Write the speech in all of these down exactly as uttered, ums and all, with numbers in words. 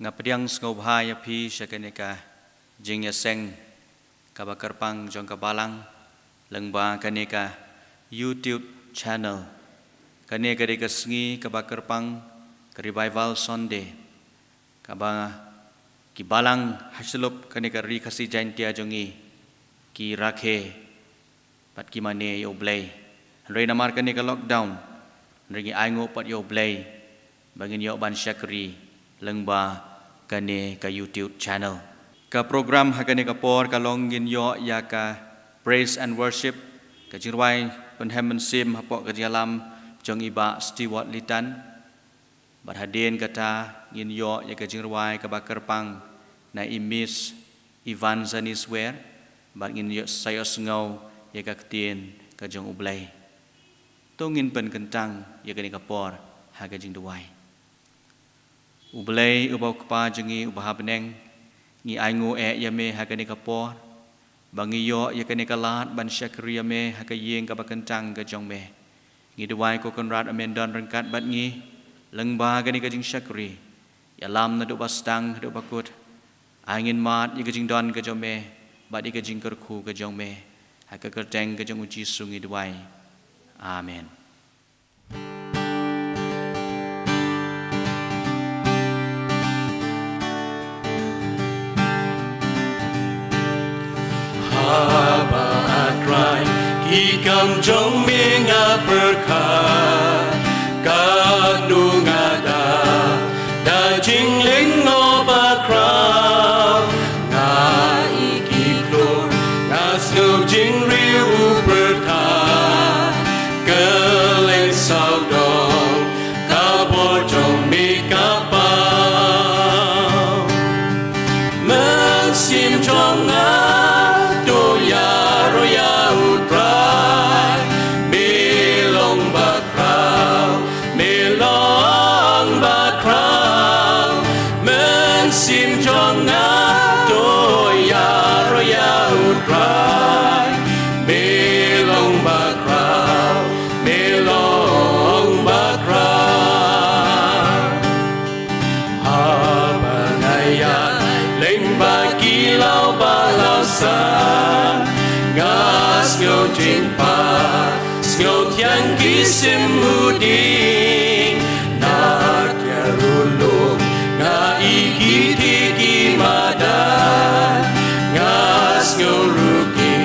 Nga pdiang sngewbha ïa phi sha kane ka jingïaseng kaba kyrpang jong ka balang lyngba kane ka YouTube channel. Kane ka dei ka sngi kaba kyrpang, ka Revival Sunday, kaba ki balang ha shlur kane ka Ri Khasi Jaintia jong ngi ki rakhe bad ki mane ïa U Blei. Hynrei namar kane ka lockdown, hynrei ngi ainguh pat ïa U Blei ba ngin ïoh ban shakri lyngba kane ka YouTube channel. Ka program ha kane ka por ka long ngin ïoh ïa ka praise and worship, ka jingrwai pynhem mynsiem hapoh ka jingïalam jong i Bah Stewart Litan. Bad hadien kata ngin ïoh ïa ka jingrwai kaba kyrpang na i Miss Evangeline Swer, bad ngin ïoh sa ïohsngew ïa ka ktien ka jong U Blei. To ngin pynkyntang ïa kane ka por ha ka jingduwai. U Blei uba u Kpa jong ngi uba ha bneng, ngi ainguh eh ïa me ha kane ka por ba ngi ïoh ïa kane ka lad ban shakri ïa me ha ka ïing kaba kyntang ka jong me. Ngi duwai ko Kynrad ba men don ryngkat bad ngi lyngba kane ka jingshakri. Ïalam naduh ba sdang haduh ba kut. Ai ngin mad ïa ka jingdon ka jong me bad ïa ka jingkyrkhu ka jong me. Ha ka kyrteng ka jong U Jisu ngi duwai. Amen. Haba A Trai, ki kam jong me nga pyrkhat, katno nga da, da jinglyngngoh bakhraw. Nga i ki khlur, nga sngew jingriew u pyrthat, kylleng sawdong ka bor jong me ka paw. Mynsiem jong nga to ïaroh ïa U Trai, me long bakhraw, me long bakhraw. Mynsiem jong nga to ïaroh ïa U Trai, me long bakhraw, me long bakhraw. Haba nga ïaid lyngba ki law ba law san, nga sngew jingpang, sngew thiang ki sim u ding. Na tiar u lum nga i ki thik ki madan, nga sngew ruh ki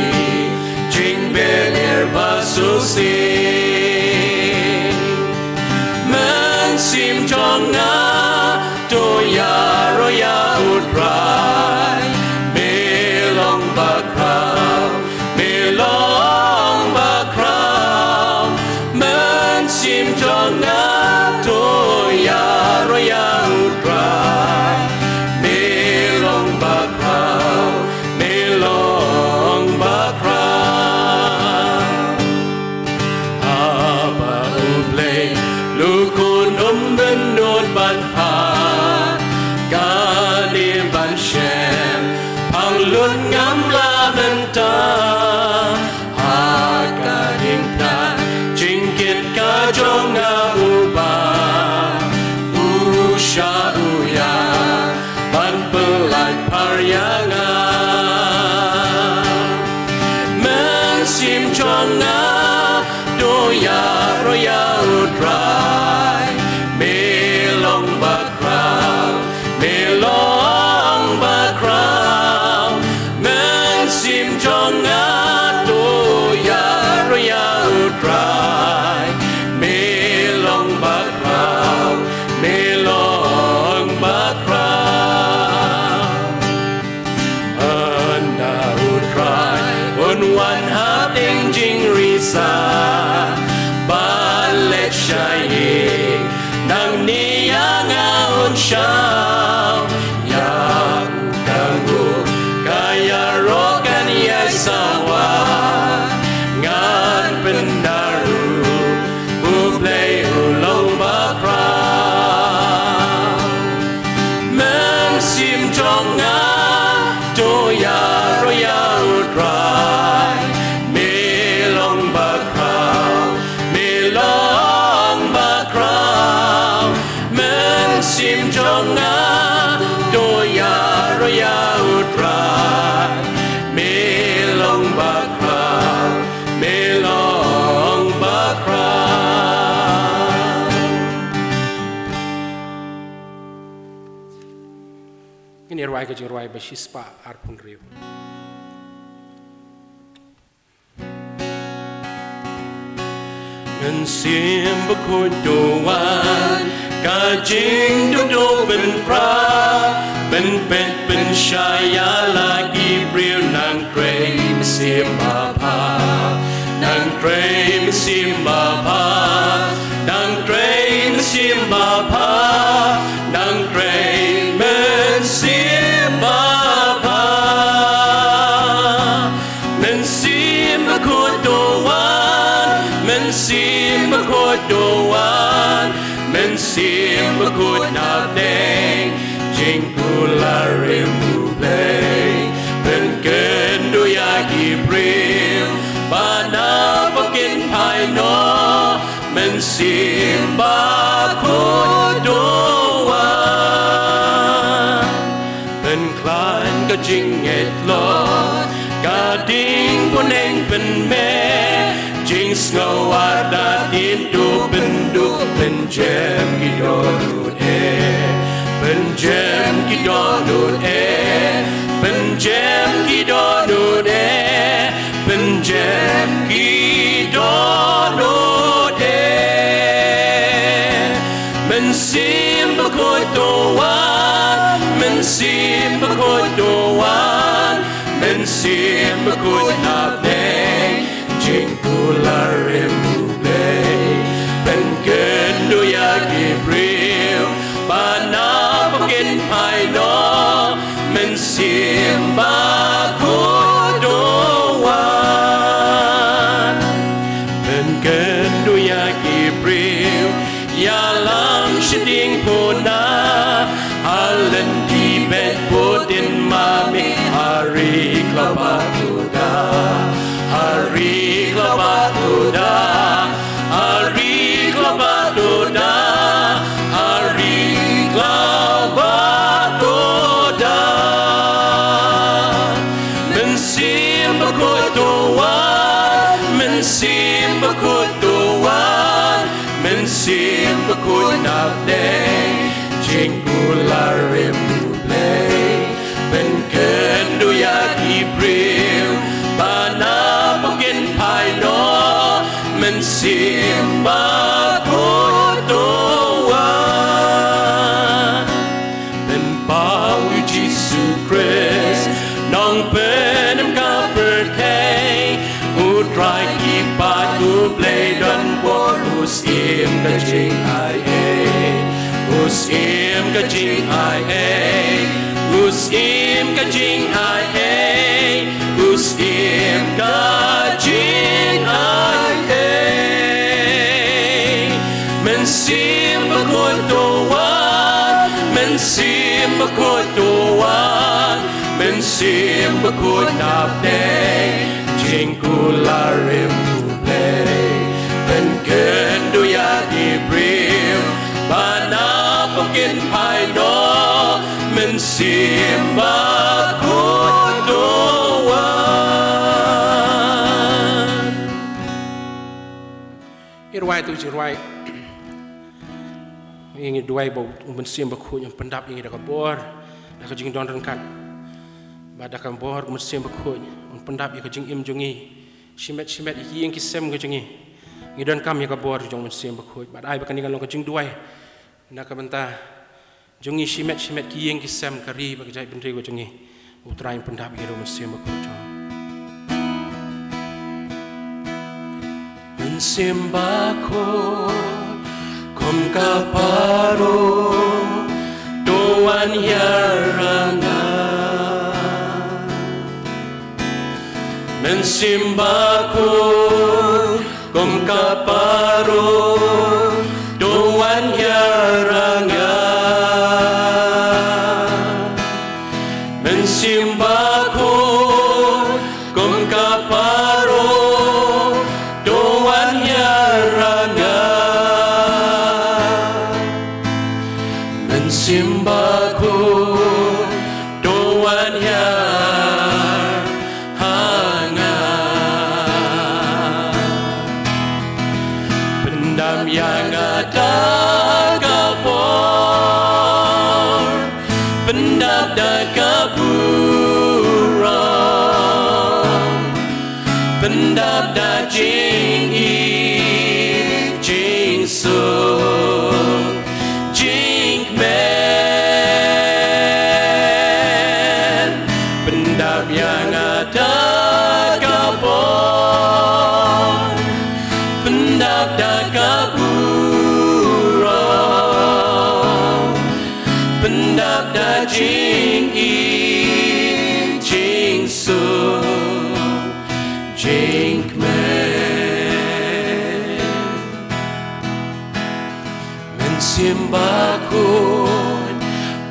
jingbynrap ba shisien. Mynsiem jong nga to ïaroh ïa U Trai, me long bakhraw, me long bakhraw. Mynsiem jong nga to ïaroh ïa U Trai, me long bakhraw, me long bakhraw. Haba U Blei u khun um bynnud ban phah, kane ban shem pang lut ngam lah mynta. Ha ka diengphna jingkit ka jong nga, Uba u shah u ïa ban pyllait pyrshah ïa nga. Mynsiem jong nga to ïaroh ïa U Trai, me long bakhraw, me long bakhraw. Mynsiem jong nga to ïaroh ïa U Trai, me long bakhraw, me long bakhraw. Hynda U Trai un wan hapdeng jingri sah, ban leit sha ïing, nangne ïa nga un shaw. Ïa u kangkung ka ïaroh kan ïai sawa, ngan pyndaru U Blei u long bakhraw. Mynsiem jong nga to ïaroh ïa U Trai, me long bakhraw, me long bakhraw. Mynsiem jong Rwai ka jingrwai ba shispah arphew hynriew. Mynsiem Bakhuid to wan, ka jingduh duh pynpra, pynpeit pynshai ïa la ki briew, nang trei mynsiem babha, nang trei mynsiem babha, nang trei mynsiem babha, nang trei mynsiem babha. Mynsiem Bakhuid to wan, Mynsiem Bakhuid to wan, Mynsiem Bakhuid na pdeng jingkular rim U Blei, pynkynduh ïa ki briew ba na pdeng kin phai noh. Mynsiem Bakhuid to wan, pynkhlaiñ ka jingngeit lor, ka ding bneng pynmeh, jingsngew artatien to pynduh, pynjem ki dohnud eh, pynjem ki dohnud eh, pynjem ki dohnud eh, pynjem ki dohnud eh. Mynsiem Bakhuid to wan, Mynsiem Bakhuid to wan, Mynsiem Bakhuid na pdeng jingkular rim U Blei, pynkynduh ïa ki briew ba na pdeng kin phai noh. Mynsiem Bakhuid to wan, pynkynduh ïa ki briew ïalam shading puna, ha lynti beit bud in ma me, ha ri khlaw ba tuda, ha ri khlaw ba tuda, ha ri khlaw ba tuda, ha ri khlaw ba tuda. Mynsiem Bakhuid to wan, Mynsiem Bakhuid to wan, Mynsiem Bakhuid na pdeng jingkular rim U Blei, pynkynduh ïa ki briew ba na pdeng kin phai noh. Mynsiem Bakhuid to wan, pynpaw ïa U Jisu Khrist, Nongpynim ka pyrthei, U Trai ki paid U Blei don bor, U Syiem ka jingaiei, U Syiem ka jingaiei, U Syiem ka jingaiei, U Syiem ka jingaiei. Mynsiem Bakhuid to wan, Mynsiem Bakhuid to wan, Mynsiem Bakhuid na pdeng jingkular rim U Blei, pynkynduh ïa ki briew ba na pdeng kin phai noh. Mynsiem Bakhuid to wan. Ngi rwai tu jingrwai. Ngi duwai ba U Mynsiem Bakhuid un pyndap ïa ngi da ka bor, da ka jingdon ryngkat, bad da ka bor U Mynsiem Bakhuid un pyndap ïa ka jingim jong ngi. Shimet shimet ïa ki ïing ki sem ka jong ngi, ngi donkam ïa ka bor jong U Mynsiem Bakhuid. Bad ai ba kane kan long ka jingduwai na ka bynta jong ngi shimet shimet, ki ïing ki sem, ka ri bad ka jaitbynriew ka jong ngi. U Trai un pyndap ïa ngi da U Mynsiem Bakhuid jong U. Mynsiem Bakhuid, kum ka paralok, to wan ïa nga. Mynsiem Bakhuid, kum ka paralok, to wan ïa nga. Mynsiem Bakhuid, kum ka paralok, to wan ïa nga. Mynsiem Bakhuid, to wan ïa ha nga. Pyndap ïa nga da ka bor, pyndap da ka Mynsiem Bakhuid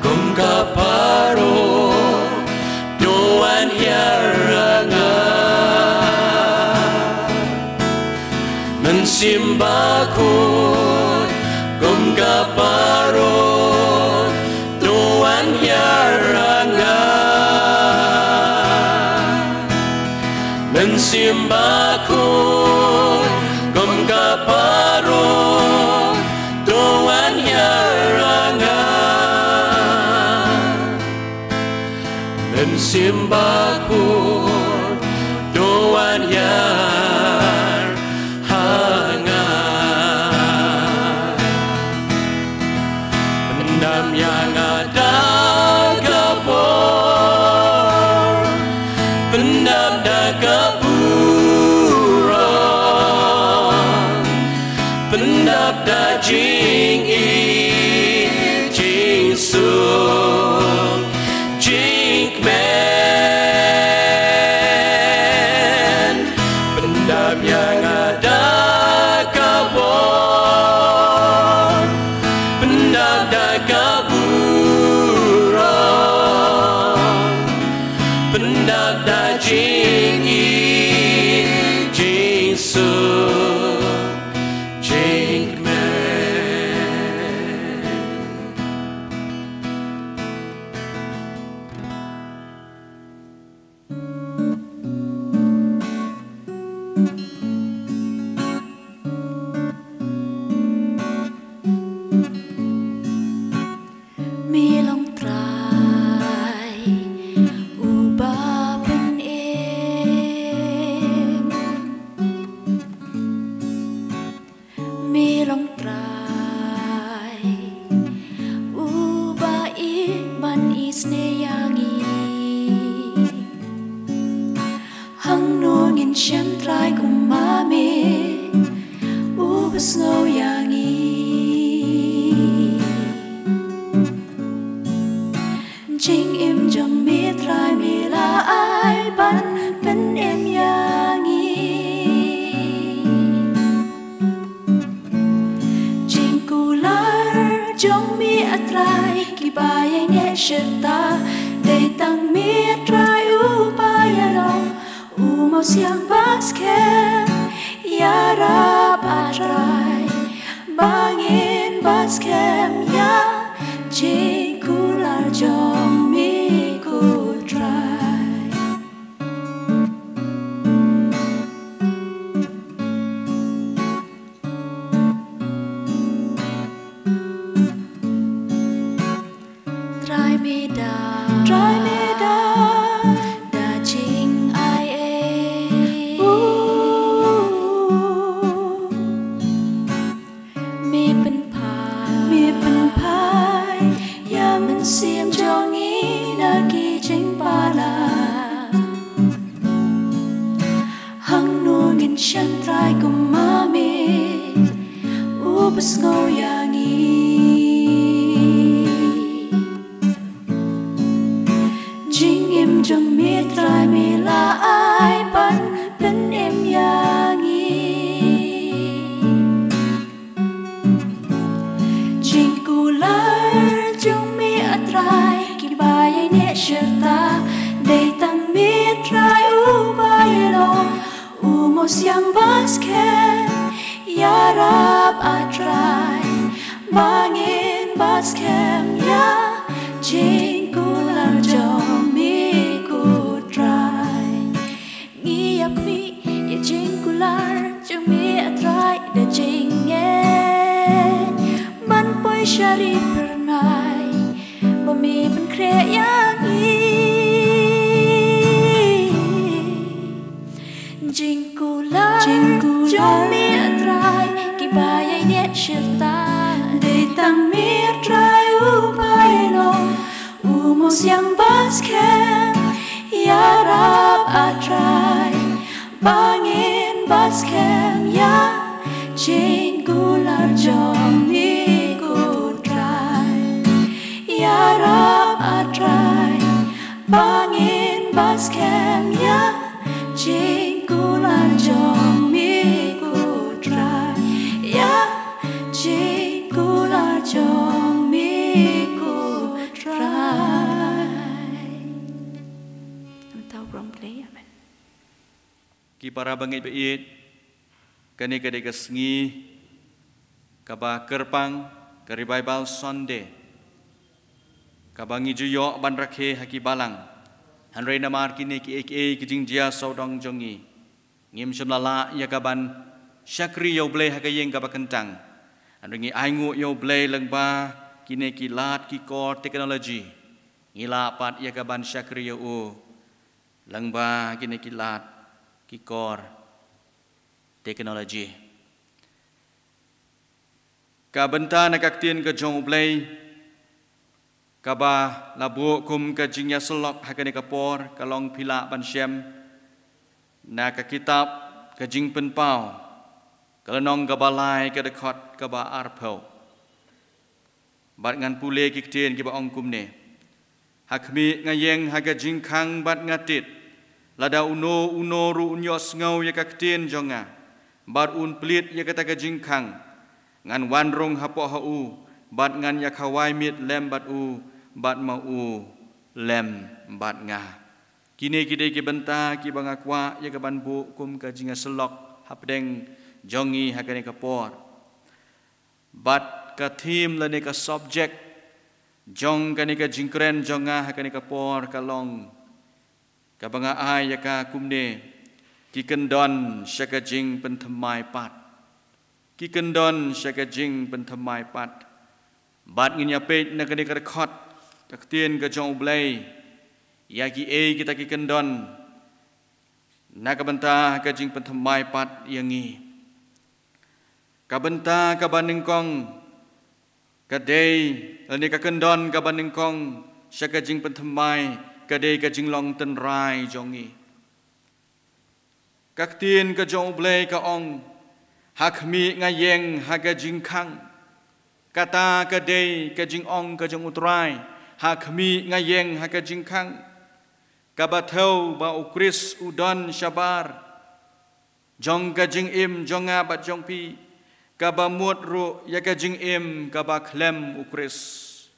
kum ka parod, to wan hiar ha nga. Mynsiem Bakhuid kum ka parod, to wan hiar ha nga. Mynsiem Bakhuid kum ka parod, to wan hiar ha nga. Mynsiem Bakhuid, to wan hiar ha nga. Pyndap ïa nga da ka bor, pyndap da ka burom, pyndap da jingïeit, jingsuk, jingkmen. Pyndap ïa nga da ka bor, pyndap da ka burom, pyndap da jingïeit, jingsuk, jingkmen. Me long Trai uba pynim. Me long Trai uba ïeit ban isynei ïa ngi. Hangno ngin shem Trai kum ma me uba sngew ïa ngi. Jingim jong me Trai me la ai ban pynim ïa ngi. Jingkular jong me A Trai kiba ïaineh shirta, dei tang me A Trai uba ïalong. U Mynsiem Baskhem ïarap A Trai, ba ngin baskhem ïa jingkular jong me ko Trai. Trai me da, Trai me da, da jingai ei. Me pynphai, me pynphai ïa mynsiem jong ngi na ki jingpalat. Hangno ngin shem Trai kum ma me uba sngew ïa ngi. Jingim jong me Trai me la ai ban pynim ïa ngi. Jingkular jong me A Trai kiba ïaineh shirta, dei tang me A Trai uba ïalong. U Mynsiem Baskhem ïarap A Trai, ba ngin baskhem ïa jingkular jong me ko Trai. Ngi ïa phi ïa jingkular jong me A Trai da jingngeit ban poi sha ri phyrnai ba me pynkhreh ïa ngi. Jingkular, jingkular jong me A Trai kiba ïaineh shirta, dei tang me A Trai uba ïalong. U Mynsiem Baskhem ïarap A Trai, ba ngin baskhem ïa jingkular jong me ko Trai. Ïarap A Trai, ba ngin baskhem ïa jingkular jong me ko Trai. Ïa jingkular Para bangeit baieit, kane ka dei ka sngi kaba kyrpang, ka Revival Sunday, kaba ngi ju ïoh ban rakhe ha ki balang. Hynrei namar kine kiei kiei ki jingjia sawdong jong ngi, ngim shym la lah ïa ka ban shakri ïa U Blei ha ka ïing kaba kyntang. Hynrei ngi ainguh ïa U Blei lyngba kine ki lad ki kor technology, ngi lah pat ïa ka ban shakri ïa U lyngba kine ki lad ki kor technology. Ka bynta na ka ktien ka jong U Blei kaba la buh kum ka jingïasyllok ha kane ka por ka long, phi lah ban shem na ka kitab ka Jingpynpaw, ka lynnong kaba lai, ka dkhot kaba arphew. Bad ngan pule ki ktien kiba ong kumne: Ha khmih nga ïeng ha ka jingkhang bad nga tied, lada uno uno ruh un ïohsngew ïa ka ktien jong nga bad un plied ïa kata ka jingkhang, ngan wan rung hapoh ha u bad ngan ïa khawai miet lem bad u, bad ma u lem bad nga. Kine ki dei ki bynta kiba nga kwah ïa ka ban buh kum ka jingïasyllok hapdeng jong ngi ha kane ka por. Bad ka theme lane ka subject jong kane ka jingkren jong nga ha kane ka por ka long, kaba nga ai ïa ka kumne: Ki kyndon sha ka jingpynthymmai pat. Ki kyndon sha ka jingpynthymmai pat. Bad ngin ïa peit na kane ka dkhot ka ktien ka jong U Blei ïa kiei kita ki kyndon na ka bynta ka jingpynthymmai pat ïa ngi. Ka bynta kaba nyngkong ka dei, lane ka kyndon kaba nyngkong sha ka jingpynthymmai, ka dei ka jinglong tynrai jong ngi. Ka ktien ka jong U Blei ka ong: Ha khmih nga ïeng ha ka jingkhang. Kata ka dei ka jingong ka jong U Trai: Ha khmih nga ïeng ha ka jingkhang. Kaba thew ba U Khrist u don shabar jong ka jingim jong nga bad jong phi, kaba mut ruh ïa ka jingim kaba khlem U Khrist.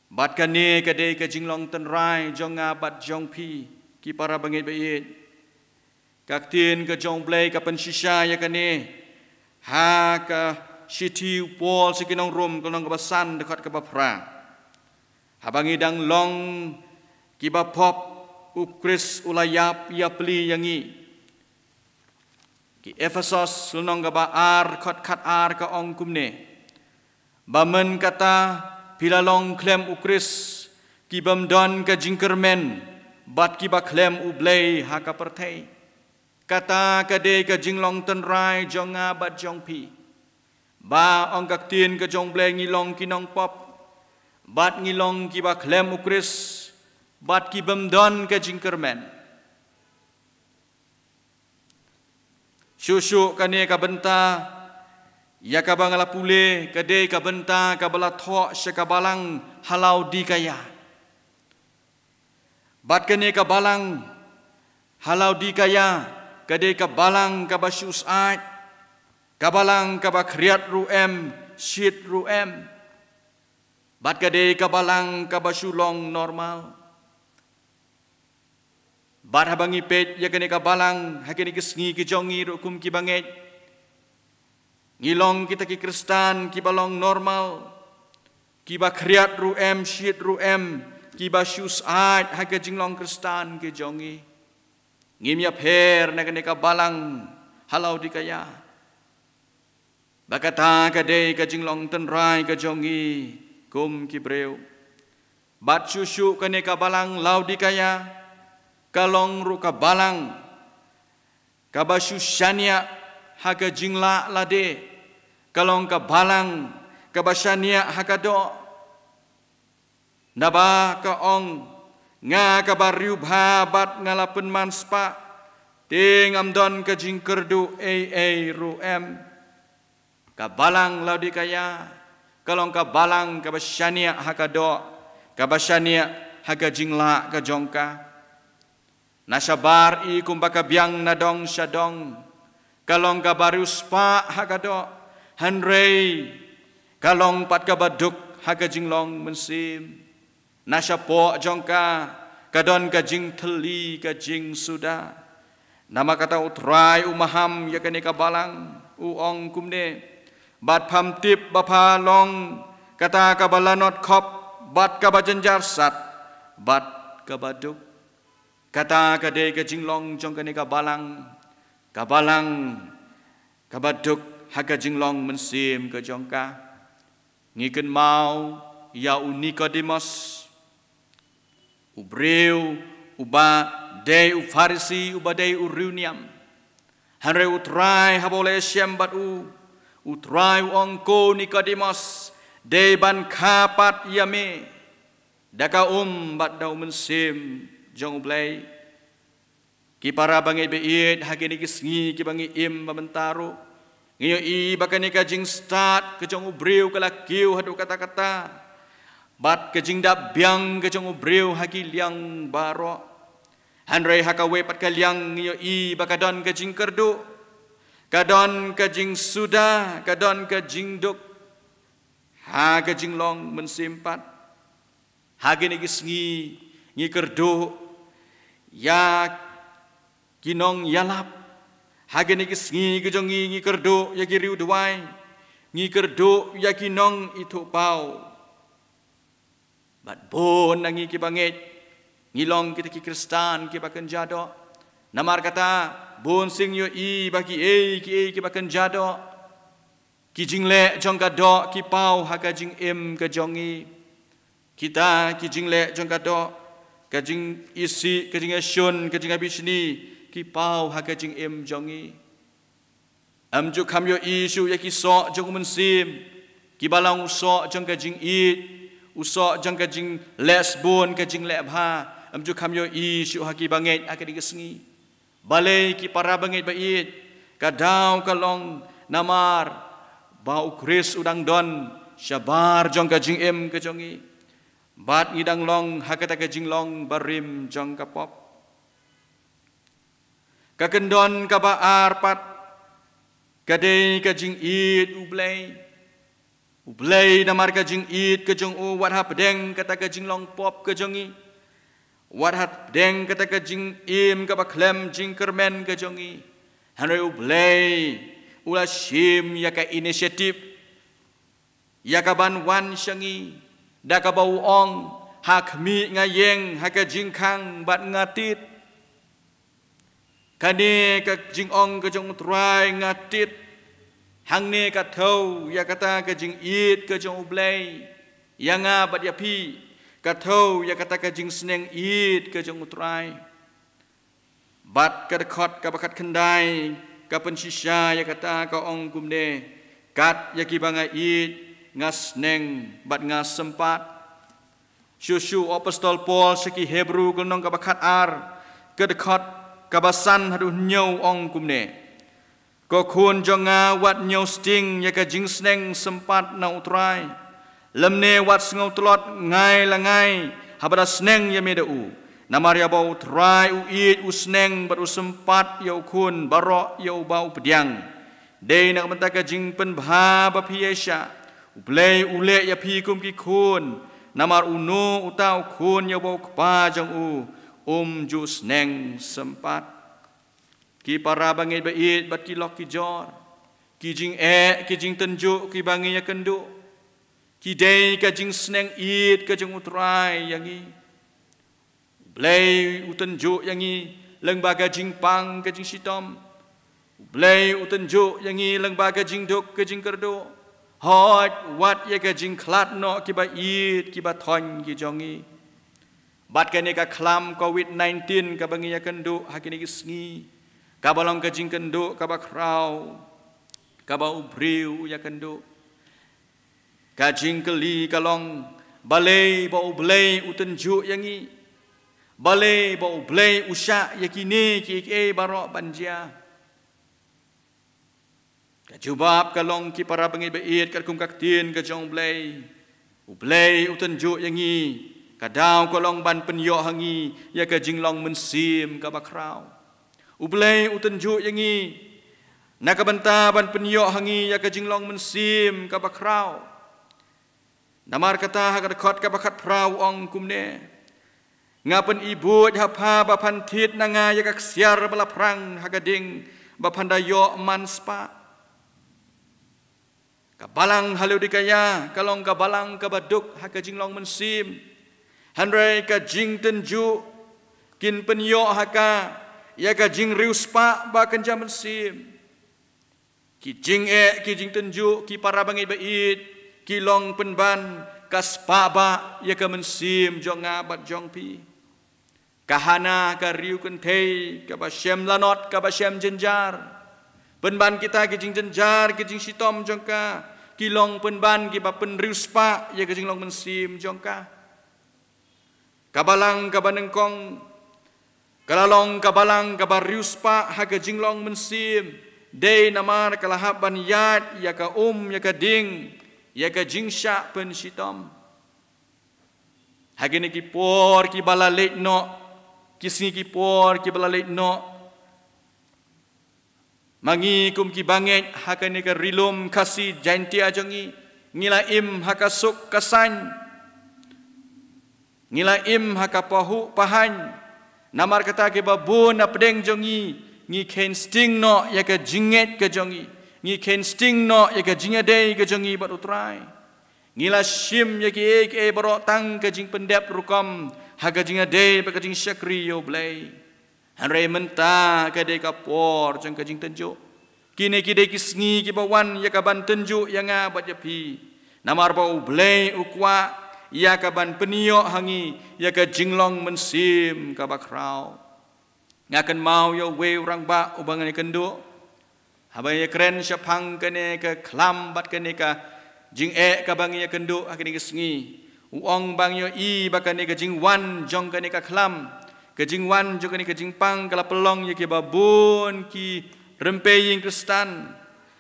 Bad kane ka dei ka jinglong tynrai jong nga bad jong phi, ki para bangeit baieit. Ka ktien ka jong U Blei ka pynshisha ïa kane ha ka shithi u Paul sha ki nong Rom, ka lynnong kaba san, dkhot kaba phra. Haba ngi dang long kiba pop, U Khrist u la ïap ïapli ïa ngi. Ki Ephesos lynnong kaba ar, dkhot khatar ka ong kumne: Ba myn kata phi la long khlem U Khrist, ki bym don ka jingkyrmen bad kiba khlem U Blei ha ka pyrthei. Kata ka dei ka jinglong tynrai jong nga bad jong phi. Ba ong ka ktien ka jong U Blei ngi long ki nongpop, bad ngi long kiba khlem U Khrist, bad ki bym don ka jingkyrmen. Shuh shuh kane ka bynta ïa kaba nga la pule ka dei ka bynta kaba la thoh sha ka balang ha Laodikaia. Bad kane ka balang ha Laodikaia ka dei ka balang kaba shu syaid, ka balang kaba khriat ruh em, shit ruh em. Bad ka dei ka balang kaba shu long normal. Bad haba ngi peit ïa kane ka balang ha kine ki sngi ki jong ngi ruh kum ki bangeit, ngi long kita ki Khristan kiba long normal, kiba khriat ruh em, shit ruh em, kiba shu syaid ha ka jinglong Khristan ki jong ngi. Ngim ïapher na kane ka balang ha Laodikaia. Ba kata ka dei ka jinglong tynrai ka jong ngi kum ki briew. Bad shuh shuh kane ka balang Laodikaia ka long ruh ka balang kaba shu shaniah ha ka jinglah lade, ka long ka balang kaba shaniah ha ka doh. Naba ka ong: Nga kaba riewbha bad nga la pynman spah, te ngam don ka jingkyrduh ei ei ruh em. Ka balang Laodikaia ka long ka balang kaba shaniah ha ka doh, kaba shaniah ha ka jinglah ka jong ka. Na shabar i kumba ka biang na dong sha dong, ka long kaba riewspah ha ka doh, hynrei ka long pat kaba duk ha ka jinglong mynsiem. Na shapoh jong ka ka don ka jingthylli ka jingsuda. Namar kata U Trai u maham ïa kane ka balang, u ong kumne: Bad pham tip ba pha long kata kaba lanot khop, bad kaba jynjar sat, bad kaba duk. Kata ka dei ka jinglong jong kane ka balang, ka balang kaba duk ha ka jinglong mynsiem ka jong ka. Ngi kynmaw ïa u Nikodemos, u briew uba dei u Pharisi, uba dei u riewniam. Hynrei U Trai haba u la ïashem bad u, U Trai u ong, ko Nikodemos, dei ban kha pat ïa me da ka um bad da u Mynsiem jong U Blei. Ki para bangeit ba ïeit, ha kine ki sngi kiba ngi im ba mynta ruh, ngi ïohi ba kane ka jingstad ka jong u briew ka la kiew haduh katta katta, bad ka jingdap biang ka jong u briew ha ki liang baroh. Hynrei ha kawei pat ka liang ngi ïohi ba ka don ka jingkyrduh, ka don ka jingsuda, ka don ka jingduk ha ka jinglong mynsiem pat. Ha kine ki sngi ngi kyrduh ïa ki nongïalap. Ha kine ki sngi ki jong ngi, ngi kyrduh ïa ki riewduwai, ngi kyrduh ïa ki nongithuhpaw. Bad bun na ngi kiba ngeit ngi long kita ki Khristan kiba kynja doh. Namar kata, bun sien ngi ïohi ba kiei kiei kiba kynja doh, ki jingleh jong ka doh ki paw ha ka jingim ka jong ngi. Kita ki jingleh jong ka doh, ka jingisih, ka jingïashun, ka jingïabishni, ki paw ha ka jingim jong ngi. Ym ju kham ïohi shuh ïa ki soh jong u Mynsiem, kiba long u soh jong ka jingïeit, u soh jong ka jingleh sbun, ka jingleh bha. Ym ju kham ïohi shuh ha kiba ngeit ha kine ki sngi. Balei ki para bangeit ba ïeit, ka daw ka long namar ba U Khrist u dang don shabar jong ka jingim ka jong ngi, bad ngi dang long ha kata ka jinglong barim jong ka pop. Ka kyndon kaba ar pat ka dei ka jingïeit U Blei. U Blei, namar ka jingïeit ka jong u, wat hapdeng kata ka jinglong pop ka jong ngi, wat hapdeng kata ka jingim kaba khlem jingkyrmen ka jong ngi, hynrei U Blei u la shim ïa ka initiative, ïa ka ban wan sha ngi, da kaba u ong, ha khmih nga ïeng ha ka jingkhang bad nga tied. Kane ka jingong ka jong U Trai, nga tied, hangne ka thew ïa kata ka jingïeit ka jong U Blei ïa nga bad ïa phi, ka thew ïa kata ka jingsneng ïeit ka jong U Trai. Bad ka dkhot kaba khatkhyndai ka pynshisha ïa kata, ka ong kumne: Kat ïa kiba nga ïeit nga sneng bad nga sympat. Shuh shuh u Apostol Paul sha ki Hebru, ka lynnong kaba khatar, ka dkhot kaba san haduh hynñiew, ong kumne: Ko khun jong nga, wat ñiewsting ïa ka jingsneng sympat na U Trai, lymne wat sngewtlot ngai la ngai haba la sneng ïa me da u. Namar ïa uba U Trai u ïeit u sneng bad u sympat ïa u khun baroh ïa uba u pdiang. Dei na ka bynta ka jingpynbha ba phi ïaishah, U Blei u leh ïa phi kum ki khun. Namar uno uta u khun ïa uba u kpa jong u um ju sneng sympat. Ki para bangeit ba ïeit bad ki lok ki jor, ki jingeh, ki jingtynjuh kiba ngi ïakynduh, ki dei ka jingsneng ïeit ka jong U Trai ïa ngi. U Blei u tynjuh ïa ngi lyngba ka jingpang ka jingshitom. U Blei u tynjuh ïa ngi lyngba ka jingduk ka jingkyrduh. Hooid, wat ïa ka jingkhlad noh kiba ïeit kiba thoiñ ki jong ngi. Bad kane ka khlam Covid nineteen kaba ngi ïakynduh ha kine ki sngi, kaba long ka jingkynduh kaba khraw kaba u briew u ïakynduh. Ka jingkylli ka long, balei ba U Blei u tynjuh ïa ngi? Balei ba U Blei u shah ïa kine kiei kiei baroh ban jia? Ka jubab ka long, ki para bangeit ba ïeit, katkum ka ktien ka jong U Blei, U Blei u tynjuh ïa ngi, ka daw ka long ban pynïoh ha ngi ïa ka jinglong mynsiem kaba khraw. U Blei u tynjuh ïa ngi na ka bynta ban pynïoh ha ngi ïa ka jinglong mynsiem kaba khraw. Namar kata ha ka dkhot kaba khatphra u ong kumne: Nga pynibud ha pha ba phan thied na nga ïa ka ksiar ba la phrang ha ka ding ba phan da ïoh man spah. Ka balang ha Laodikaïa ka long ka balang kaba duk ha ka jinglong mynsiem. Hynrei ka jingtynjuh kin pynïoh ha ka ïa ka jingriewspah ba kynja mynsiem. Ki jingeh, ki jingtynjuh, ki para bangeit ba ïeit, ki long pynban ka spah ba ïa ka mynsiem jong nga bad jong phi. Ka Hana ka riew kynthei kaba shem lanot, kaba shem jynjar. Pynban kita ki jingjynjar, ki jingshitom jong ka, ki long pynban kiba pynriewspah ïa ka jinglong mynsiem jong ka. Ka balang kaba nyngkong ka la long ka balang kaba riewspah ha ka jinglong mynsiem, dei namar ka la hap ban ïaid ïa ka um, ïa ka ding, ïa ka jingshah pynshitom. Ha kine ki por kiba la leit noh, ki sngi ki por kiba la leit noh, ma ngi kum ki bangeit ha kane ka Ri Lum Khasi Jaiñtia jong ngi, ngi la im ha ka suk ka saiñ, ngi la im ha ka pahuh pahaiñ. Namar kata kiba bun na pdeng jong ngi, ngi kheiñ sting noh ïa ka jingngeit ka jong ngi, ngi kheiñ sting noh ïa ka jingïadei ka jong ngi bad U Trai. Ngi la shim ïa kiei kiei baroh tang ka jingpyndep rukom ha ka jingïadei bad ka jingshakri ïa U Blei. Hynrei mynta ka dei ka por jong ka jingtynjuh. Kine ki dei ki sngi kiba wan ïa ka ban tynjuh ïa nga bad ïa phi. Namar ba U Blei u kwah ïa ka ban pynïoh ha ngi ïa ka jinglong mynsiem kaba khraw. Nga kynmaw ïa uwei u rangbah uba ngan ïakynduh. Haba ngi ïakren shaphang kane ka khlam bad kane ka jingeh kaba ngi ïakynduh ha kine ki sngi, u ong ba ngi ïohi ba kane ka jingwan jong kane ka khlam, ka jingwan jong kane ka jingpang ka la pynlong ïa kiba bun ki rympei ïing Khristan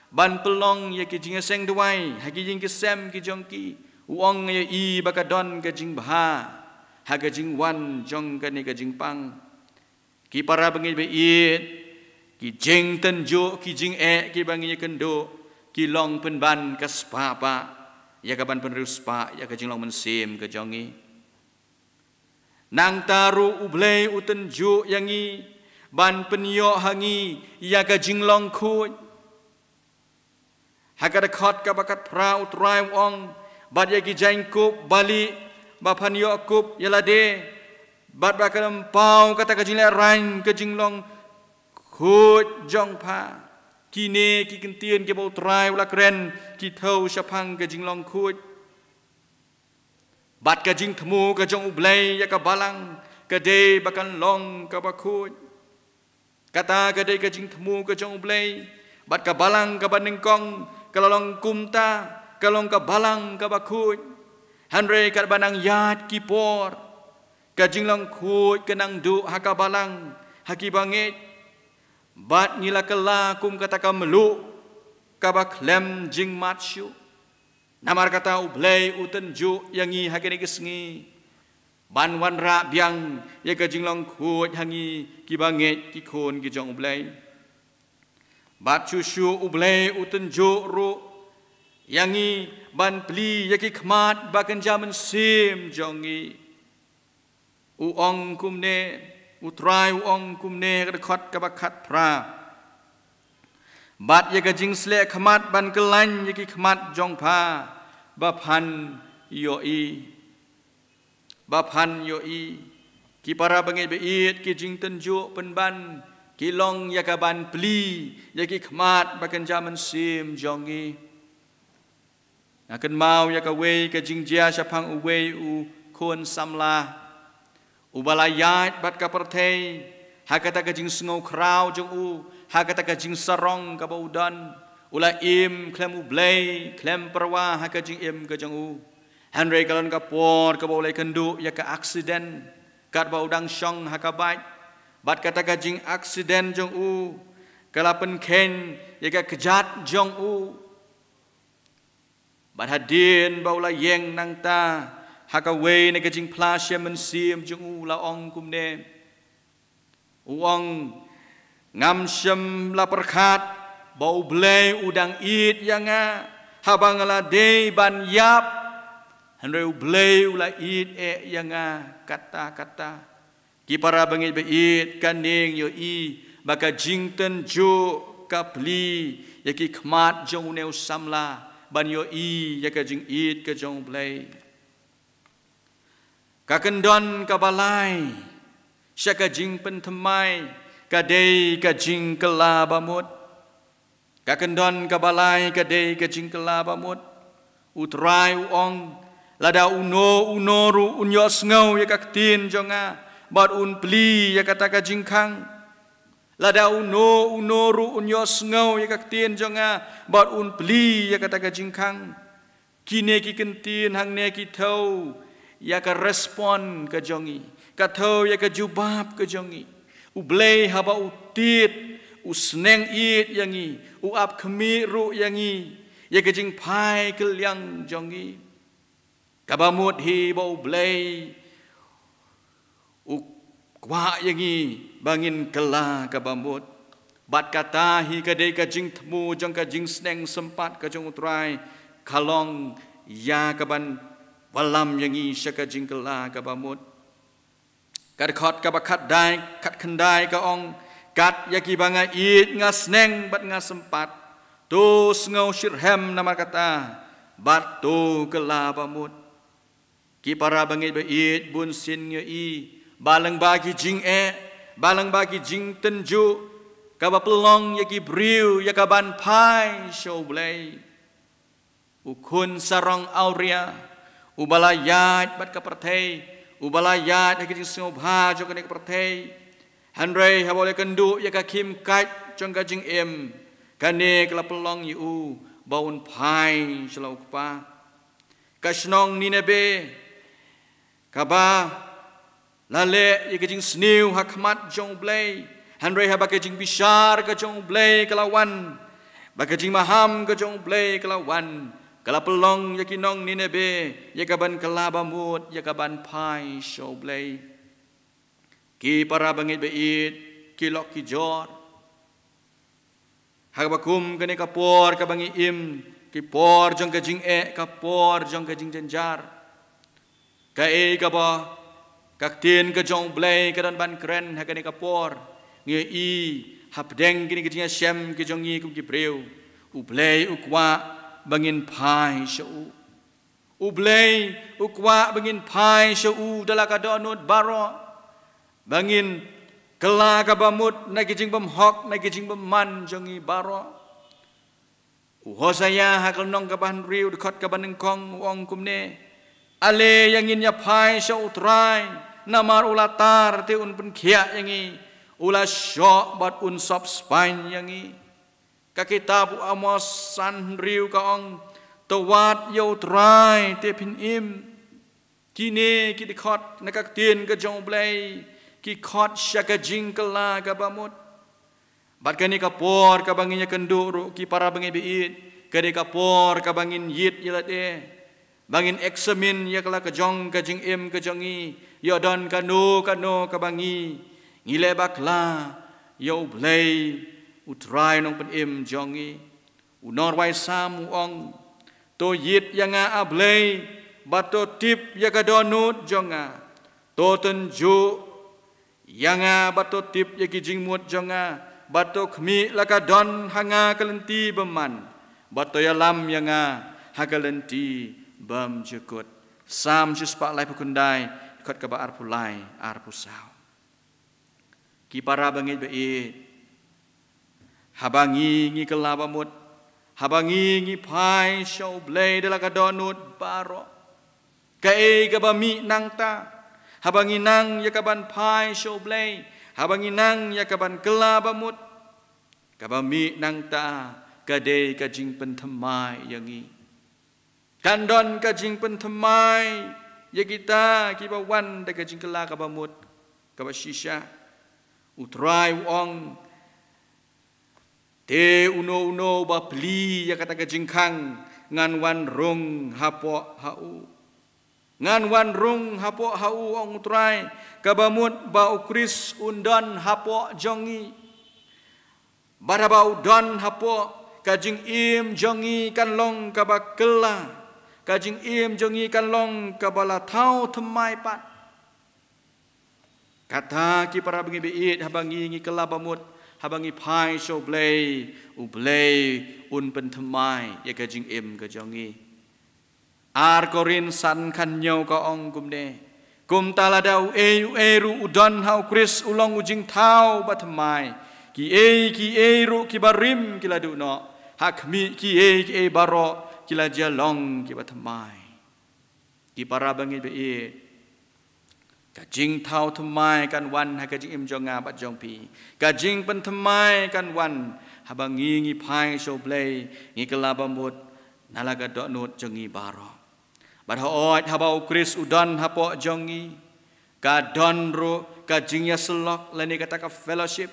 ban pynlong ïa ki jingïaseng duwai ha ki ïing ki sem ki jong ki. U ong, ngi ïohi ba ka don ka jingbha ha ka jingwan jong kane ka jingpang. Ki para bangeit ba ïeit, ki jingtynjuh, ki jingeh kiba ngi ïakynduh, ki long pynban ka spah ba ïa ka ban pynriewspah ïa ka jinglong mynsiem ka jong ngi. Nangta ruh U Blei u tynjuh ïa ngi ban pynïoh ha ngi ïa ka jinglong khuid. Ha ka dkhot kaba khatphra U Trai u ong, bad ïa ki jaiñkup balieh ba phan ïoh kup ïa lade, bad ba kan ym paw kata ka jinglehrain ka jinglong khuid jong pha. Kine ki ktien kiba U Trai u la kren ki thew shaphang ka jinglong khuid. Bad ka jingthmu ka jong U Blei ïa ka balang ka dei ba kan long kaba khuid. Kata ka dei ka jingthmu ka jong U Blei. Bad ka balang kaba nyngkong ka la long kumta, ka long ka balang kaba khuid. Hynrei katba nang ïaid ki por, ka jinglong khuid ka nang duh ha ka balang, ha ki bangeit. Bad ngi la kylla kum kata ka mluh kaba khlem jingmad shuh. Namar kata U Blei u tynjuh ïa ngi ha kine ki sngi ban wanrah biang ïa ka jinglong khuid ha ngi ki bangeit ki khun ki jong U Blei. Bad shuh shuh U Blei u tynjuh ruh ïa ngi ban plie ïa ki khmat ba kynja mynsiem jong ngi. U ong kumne, U Trai u ong kumne ha ka dkhot kaba khatphra. Bad ïa ka jingsleh khmat ban kylla ïa ki khmat jong pha ba phan ïohi. Ba phan ïohi. Ki para bangeit ba ïeit, ki jingtynjuh pynban ki long ïa ka ban plie ïa ki khmat ba kynja mynsiem jong ngi. Nga kynmaw ïa kawei ka jingjia shaphang uwei u khun samla uba la ïaid bad ka pyrthei ha kata ka jingsngew khraw jong u, ha kata ka jingsarong kaba u don. U la im khlem U Blei, khlem pyrwa ha ka jingim ka jong u. Hynrei ka long ka por kaba u la ïakynduh ïa ka aksiden katba u dang shong ha ka bike. Bad kata ka jingaksiden jong u ka la pynkheiñ ïa ka kjat jong u. Bad hadien ba u la ïeng nangta ha kawei na ka jingphla shem mynsiem jong u, u la ong kumne. U ong, ngam shym la pyrkhat ba U Blei u dang ïeit ïa nga haba nga la dei ban ïap. Hynrei U Blei u la ïeit eh ïa nga katta katta. Ki para bangeit ba ïeit, kane ngi ïohi ba ka jingtynjuh ka plie ïa ki khmat jong une u samla ban ïohi ïa ka jingïeit ka jong U Blei. Ka kyndon kaba lai sha ka jingpynthymmai ka dei ka jingkylla bamut. Ka kyndon kaba lai ka dei ka jingkylla bamut. U Trai u ong, lada uno uno ruh un ïohsngew ïa ka ktien jong nga bad un plie ïa kata ka jingkhang. Lada uno uno ruh un ïohsngew ïa ka ktien jong nga bad un plie ïa kata ka jingkhang. Kine ki kyntien hangne ki thew ïa ka respond ka jong ngi, ka thew ïa ka jubab ka jong ngi. U Blei haba u tied, u sneng ïeit ïa ngi, u ap khmih ruh ïa ngi ïa ka jingphai kylliang jong ngi. Kaba mut hi ba U Blei u kwah ïa ngi ba ngin kylla kaba mut. Bad kata hi ka dei ka jingthmu jong ka jingsneng sympat ka jong U Trai, ka long ïa kaban wallam ïa ngi sha ka jingkylla kaba mut. Ka dkhot kaba khatdai, khatkhyndai ka ong, kat ïa kiba nga ïeit nga sneng bad nga sympat, to sngew shitrhem namar kata bad to kylla bamut. Ki para bangeit ba ïeit, bunsien ngi ïohi ba lyngba ki jingeh, ba lyngba ki jingtynjuh, kaba pynlong ïa ki briew ïa kaban phai sha U Blei. U khun sarong awria, uba la ïaid bad ka pyrthei, uba la ïaid ha ka jingsngewbha jong kane ka pyrthei. Hynrei haba u la kynduh ïa ka khim kait jong ka jingim, kane ka la pynlong ïa u ba un phai sha la u kpa. Ka shnong Ninebe, kaba la leh ïa ka jingsniew ha khmat jong U Blei, hynrei haba ka jingbishar ka jong U Blei ka la wan, ba ka jingmaham ka jong U Blei ka la wan, ka la pynlong ïa ki nong Ninebe ïa kaban kylla bamut, ïa kaban phai sha U Blei. Ki para bangeit ba ïeit, ki lok ki jor, ha kaba kum kane ka por kaba ngi im, ki por jong ka jingeh, ka por jong ka jingjynjar. Kaei kaba ka ktien ka jong U Blei ka don ban kren ha kane ka por? Ngi ïohi hapdeng kine ki jingïashem ki jong ngi kum ki briew, U Blei u kwah ba ngin phai sha u. U Blei u kwah ba ngin phai sha u da la ka dohnud baroh, ba ngin kylla kaba mut na ki jingbymhok, na ki jingbymman jong ngi baroh. U Hosea ha ka lynnong kaba hynriew, dkhot kaba nyngkong, u ong kumne: Ale, ïa ngin ïa phai sha U Trai, namar u la tar te un pynkhiah ïa ngi, u la shoh bad un sop spaiñ ïa ngi. Ka kitab u Amos san hynriew ka ong: To wad ïa U Trai te phin im. Kine ki dkhot na ka ktien ka jong U Blei ki khot sha ka jingkylla kaba mut. Bad kane ka por kaba ngin ïakynduh ruh, ki para bangeit ba ïeit, ka dei ka por kaba ngin ïit ïa lade, ba ngin examine ïa ka la ka jong ka jingim ka jong ngi, ïoh don kano kano kaba ngi, ngi leh bakla ïa U Blei, U Trai Nongpynim jong ngi. U nongrwai Salm u ong: To ïit ïa nga, A Blei, bad to tip ïa ka dohnud jong nga. To tynjuh ïa nga bad to tip ïa ki jingmut jong nga, bad to khmih la ka don ha nga ka lynti bymman, bad to ïalam ïa nga ha ka lynti bymjukut. Salm shispah laiphew khyndai, dkhot kaba arphew lai, arphew saw. Ki para bangeit ba ïeit, haba ngi ngi kylla bamut, haba ngi ngi phai sha U Blei da la ka dohnud baroh, kaei kaba mih nangta? Haba ngi nang ïa kaban phai sha U Blei, haba ngi nang ïa kaban kylla bamut, kaba mih nangta ka dei ka jingpynthymmai ïa ngi. Kan don ka jingpynthymmai ïa kita kiba wan da ka jingkylla kaba mut kaba shisha. U Trai u ong: Te uno uno ba plie ïa kata ka jingkhang, ngan wan rung hapoh ha u. Ngan wan rung hapoh ha u, ong U Trai, kaba mut ba U Khrist un don hapoh jong ngi. Bad haba u don hapoh, ka jingim jong ngi kan long kaba kylla, ka jingim jong ngi kan long kaba la thaw thymmai pat. Kata ki para bangeit ba ïeit, haba ngi ngi kylla ba mut, haba ngi phai sha U Blei, U Blei un pynthymmai ïa ka jingim ka jong ngi. Ar Korinth san khyndai ka ong kumne: Kumta lada uei uei ruh u don ha U Khrist u long u jingthaw ba thymmai. Kiei kiei ruh kiba rim ki la duh noh, ha khmih kiei kiei baroh ki la jia long kiba thymmai. Ki para bangeit ba ïeit, ka jingthaw thymmai kan wan ha ka jingim jong nga bad jong phi. Ka jingpynthymmai kan wan haba ngi ngi phai sha U Blei, ngi kylla ba mut na la ka dohnud jong ngi baroh. Bad hooid, haba U Khrist u don hapoh jong ngi, ka don ruh ka jingïasyllok lane kata ka fellowship.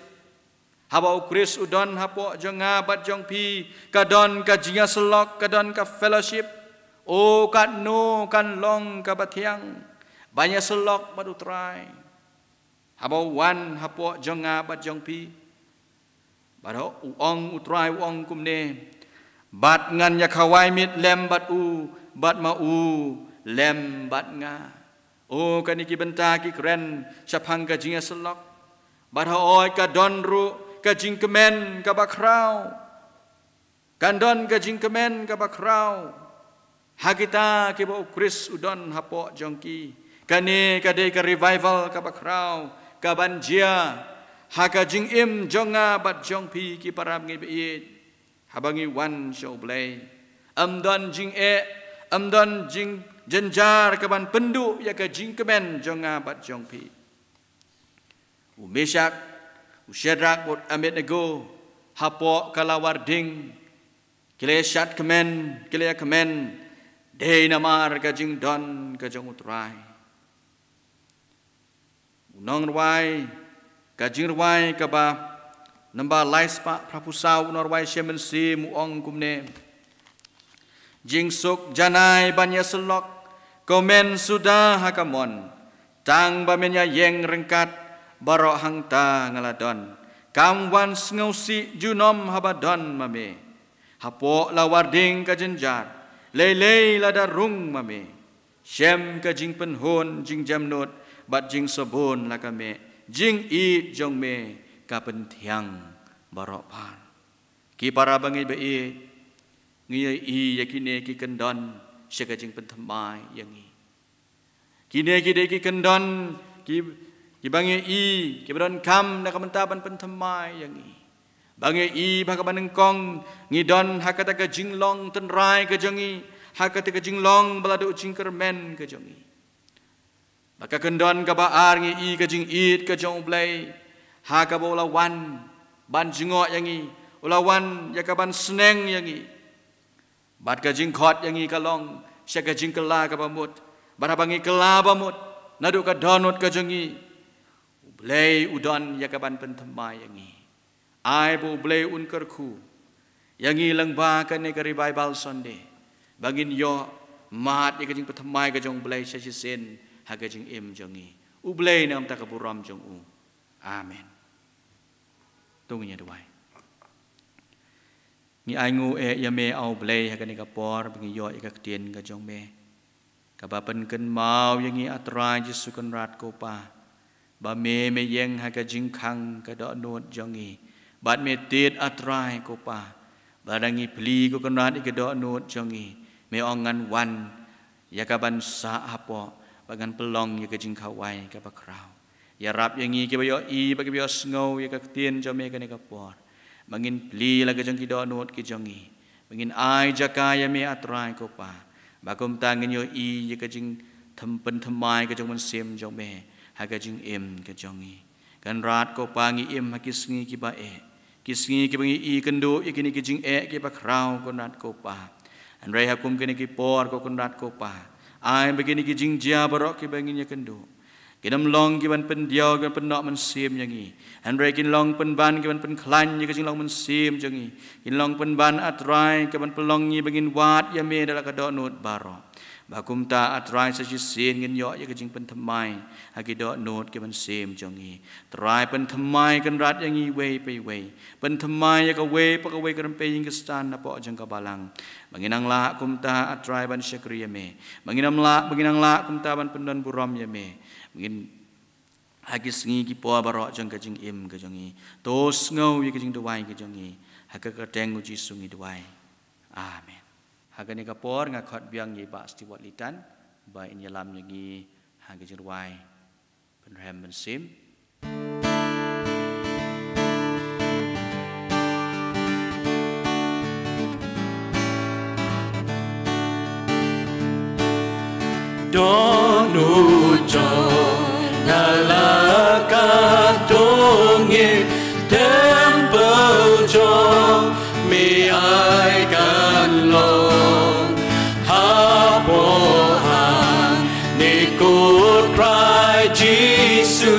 Haba U Khrist u don hapoh jong nga bad jong phi, ka don ka jingïasyllok, ka don ka fellowship. O katno kan long kaba thiang ban ïasyllok bad U Trai haba u wan hapoh jong nga bad jong phi. Bad u ong, U Trai u ong kumne: Bad ngan ïakhawai miet lem bad u, bad ma u lem bad nga. O, kane ki bynta ki kren shaphang ka jingïasyllok. Bad hooid, ka don ruh ka jingkmen kaba khraw. Kan don ka jingkmen kaba khraw ha kita kiba U Khrist u don hapoh jong ki. Kane ka dei ka revival kaba khraw kaban jia ha ka jingim jong nga bad jong phi, ki para bangeit ba ïeit. Haba ngi wan sha U Blei, ym don jingeh, ym don jingjynjar kaban pynduh ïa ka jingkmen jong nga bad jong phi. U Meshak, u Shadrak bad Abednego hapoh ka lawar ding ki la ïashad kmen, ki la ïakmen, dei namar ka jingdon ka jong U Trai. U nongrwai ka jingrwai kaba namba lai spah phra phew saw, u nongrwai Shem Mynsiem, u ong kumne: Jingsuk janai ban ïasyllok, ko men suda ha ka mon. Tang ba men ïa ïeng ryngkat, baroh hangta nga la don. Kam wan sngewsih junom haba don ma me. Hapoh lawar ding ka jynjar, lei lei lada rung ma me. Shem ka jingpynhun jingjemnud bad jingsabun la ka meh, jingïeit jong me ka pynthiang baroh phar. Ki para bangeit ba ïeit, ngi ïohi ïa kine ki kyndon sha ka jingpynthymmai ïa ngi. Kine ki dei ki kyndon ki, kiba ngi ïohi kiba donkam na ka bynta ban pynthymmai ïa ngi. Ba ngi ïohi ba ha kaba nyngkong ngi don ha kata ka jinglong tynrai ka jong ngi, ha kata ka jinglong ba la duh jingkyrmen ka jong ngi. Bad ka kyndon kaba ar, ngi ïohi ka jingïeit ka jong U Blei ha kaba u la wan ban jngoh ïa ngi, u la wan ïa kaban sneng ïa ngi. Bad ka jingkhot ïa ngi ka long sha ka jingkylla kaba mut. Bad haba ngi kylla ba mut naduh ka dohnud ka jong ngi, U Blei u don ïa kaban pynthymmai ïa ngi. Ai ba U Blei un kyrkhu ïa ngi lyngba kane ka Revival Sunday, ba ngin ïoh mad ïa ka jingpynthymmai ka jong U Blei sa shisien ha ka jingim jong ngi. U Blei un ai ïa ka burom jong u. Amen. To ngin ïa duwai. Ngi ainguh eh ïa me, A U Blei, ha kane ka por ba ngi ïoh ïa ka ktien ka jong me, kaba pynkynmaw ïa ngi, A Trai Jisu Kynrad ko Pa, ba me, me ïeng ha ka jingkhang ka dohnud jong ngi. Bad me tied, A Trai ko Pa, ba lada ngi plie ko Kynrad ïa ka dohnud jong ngi, me ong ngan wan ïa kaban sah hapoh, ba ngan pynlong ïa ka jingkhawai kaba khraw. Ïarap ïa ngi kiba ïohi bad kiba ïohsngew ïa ka ktien jong me kane ka por, ba ngin plie la ka jong ki dohnud ki jong ngi, ba ngin ai jaka ïa me, A Trai ko Pa, ba kumta ngin ïohi ïa ka jingthymmai, pynthymmai ka jong u Mynsiem jong me ha ka jingim ka jong ngi. Kynrad ko Pa, ngi im ha ki sngi kiba eh, ki sngi kiba ngi ïakynduh ïa kine ki jingeh kiba khraw, Kynrad ko Pa. Hynrei ha kum kine ki por, ko Kynrad ko Pa, ai ba kine ki jingjia baroh kiba ngin ïakynduh kin ym long kiban pyndiaw, kiban pynnoh mynsiem ïa ngi, hynrei kin long pynban kiban pynkhlaiñ ïa ka jinglong mynsiem jong ngi. Kin long pynban, A Trai, kaban pynlong ïa ngi ba ngin wad ïa me da la ka dohnud baroh, ba kumta, A Trai, sa shisien ngin ïoh ïa ka jingpynthymmai ha ki dohnud ki mynsiem jong ngi. Trai, pynthymmai, Kynrad, ïa ngi iwei pa iwei. Pynthymmai ïa kawei pa kawei ka rympei ïing ka stad napoh jong ka balang, ba ngin nang lah kumta, A Trai, ban shakri ïa me, ba ngin nang lah, ba ngin nang lah kumta ban pyndonburom ïa me, ba ngin ha ki sngi ki por baroh jong ka jingim ka jong ngi. To sngew ïa ka jingduwai ka jong ngi. Ha ka kyrteng u Jisu ngi duwai. Amen. Ha kane ka por nga khot biang ïa i Bah Stewart Litan ba in ïalam ïa ngi ha ka jingrwai Pynrhem Mynsiem. Don u jong nga la ka dong i temple jong me, ai kan long hapoh hangne ko Trai Jisu,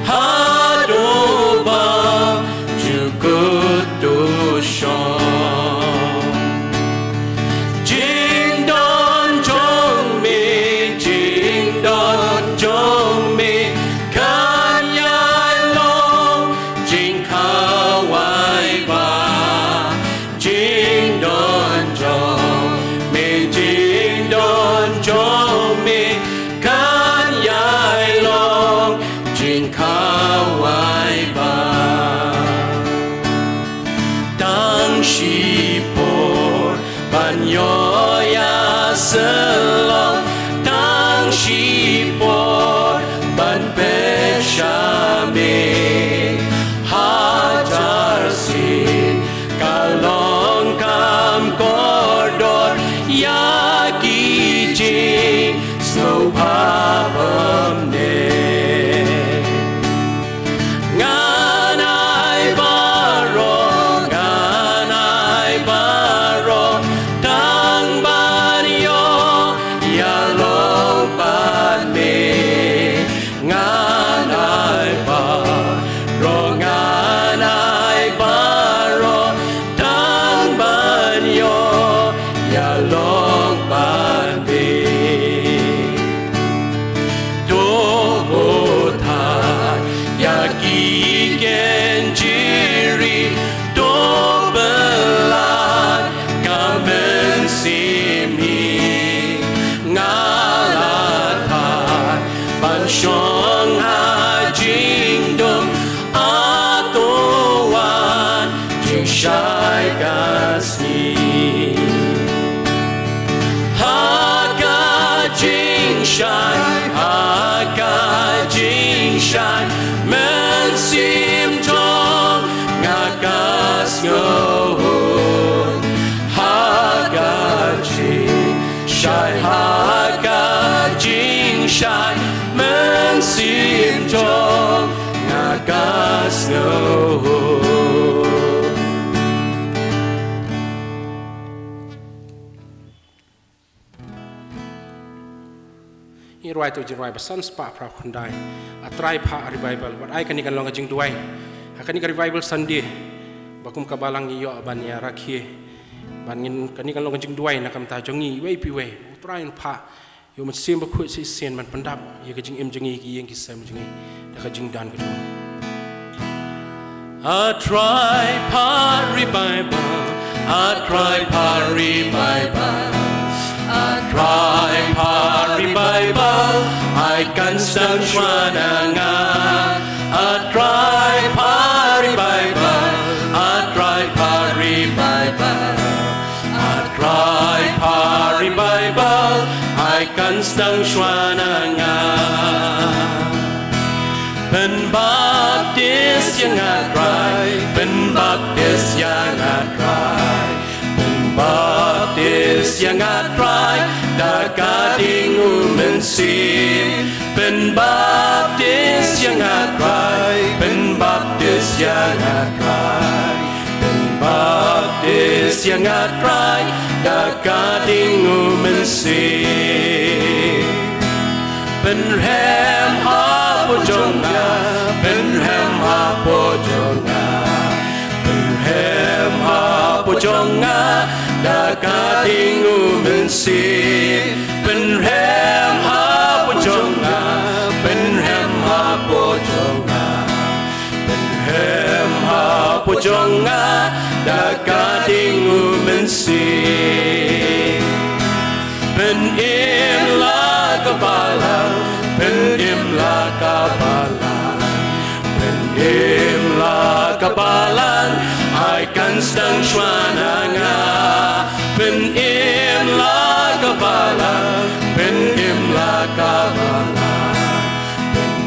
haduh ba jukut to shong. Jingdon jong me, jingdon jong me kan ïai long jingkhawai bha. Jingdon jong me, jingdon jong me kan ïai long jingkhawai bha. Tang shipor ban ïoh ïasyllok, tang shipor ban pyrshah me. Hajar sien ka long kam kordor ïa ki jingsngewbha bymne. Ngan ai baroh, ngan ai baroh tang ban ïoh ïalong bad me. Ngan ai baroh, ngan ai baroh tang ban ïoh ïalong bad me. To buh ïa ki kynjri, to pyllait ka mynsiem hi. Nga la thait ban shong ha jingdum, a to wan jingshai ka sngi. Ha ka jingshai, ha ka jingshai mynsiem jong nga ka sngewhun. Ha ka jingshai, ha ka jingshai mynsiem jong nga ka sngewhun. Ngi rwai to jingrwai ba san spah phra khyndai. A Trai phah revival. Wat ai kane kan long ka jingduwai ha kane ka revival Sunday ba kum ka balang ngi ïoh ban ïa rakhe. Ban ngin kane kan long ka jingduwai na ka bynta jong ngi iwei pa iwei. U Trai un phah ïa u Mynsiem Bakhuid shisien ban pyndap ïa ka jingim jong ngi, ki ïing ki sem jong ngi da ka jingdan ka jong. A Trai phah revival, a Trai phah revival, a Trai phah revival, ai kan sdang shuwa na nga. A Trai phah revival, a Trai phah revival, a Trai phah revival, ai kan sdang shuwa na nga. Pynbaptis ïa nga Trai, pynbaptis ïa nga Trai, pynbaptis ïa nga Trai da ka ding u Mynsiem. Pynbaptis ïa nga Trai, pynbaptis ïa nga Trai, pynbaptis ïa nga Trai da ka ding u Mynsiem. Pynrhem hapoh jong nga, pynrhem hapoh jong nga, pynrhem hapoh jong nga da ka ding u Mynsiem. Pynrhem hapoh jong nga, pynrhem hapoh jong nga, pynrhem hapoh jong nga da ka ding u Mynsiem. Pynim la ka balang, pynim la ka balang, Im la ka balang, ai kan sdang shwa na nga. Pynim la ka balang, pynim la ka balang.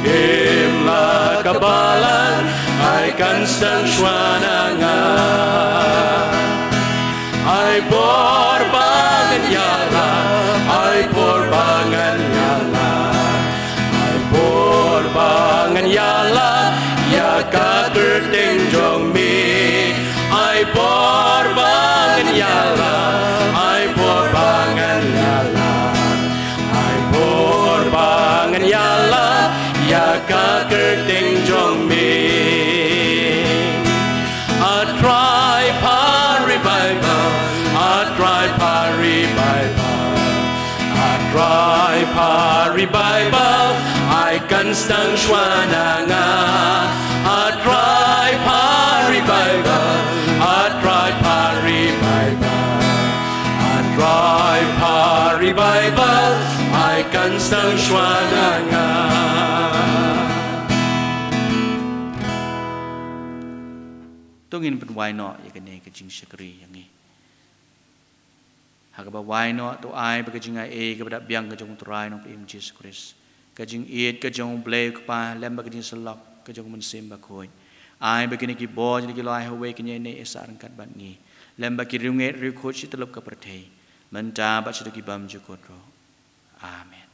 Pynim la ka balang, ai kan sdang shwa na nga. Ai bor ba ngan ïalap, ai bor ba ngan ïalap, ai bor ba ngan ïalap ïa ka kyrteng jong me. Ai bor ba ngan ïalap, ai bor ba ngan ïalap, ai bor ba ngan ïalap ïa ka kyrteng jong me. A Trai Pari Baibl, a Trai Pari Baibl, a Trai Pari Baibl, ai kan sdang shwa na nga. A Trai Pari Baibl, a Trai Pari Baibl, a Trai Pari Baibl, ai kan sdang shwa na nga. To ngin pynwai noh ïa kane ka jingshakri ïa ngi. Ha kaba wai noh, to ai ba ka jingai ei kaba dap biang ka jong U Trai Nongpynim Jisu Khrist, ka jingïeit ka jong U Blei U Kpa, lem bad ka jingsyllok ka jong U Mynsiem Bakhuid, ai ba kine ki bor jong ki la ai ha uwei kine ne ïa sah ryngkat bad ngi, lem bad ki riewngeit riewkhuid shi tyllup ka pyrthei, mynta bad shaduh ki bymjukut ruh. Amen.